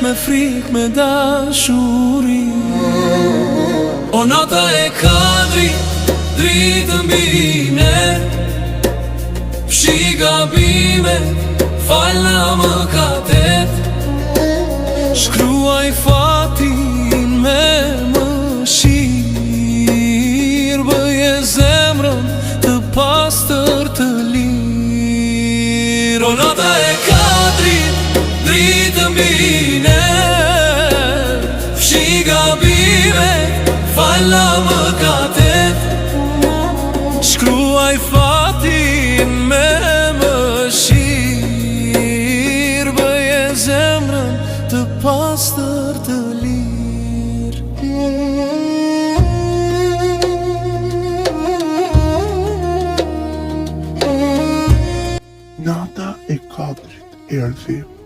Me frikë me dashuri O nata e Kadrit Dritë mbi ne Fshi gabimet Falna mëkatet Shkruaj fatin me mëshirë Bëje zemrën të pastër të lirë O nata e Kadrit Dritë mbi ne Fshi gabimet Falna mëkatet Shkruaj fatin me mëshirë Bëje zemrën të pastër të lirë. Nata e Kadrit erdhi.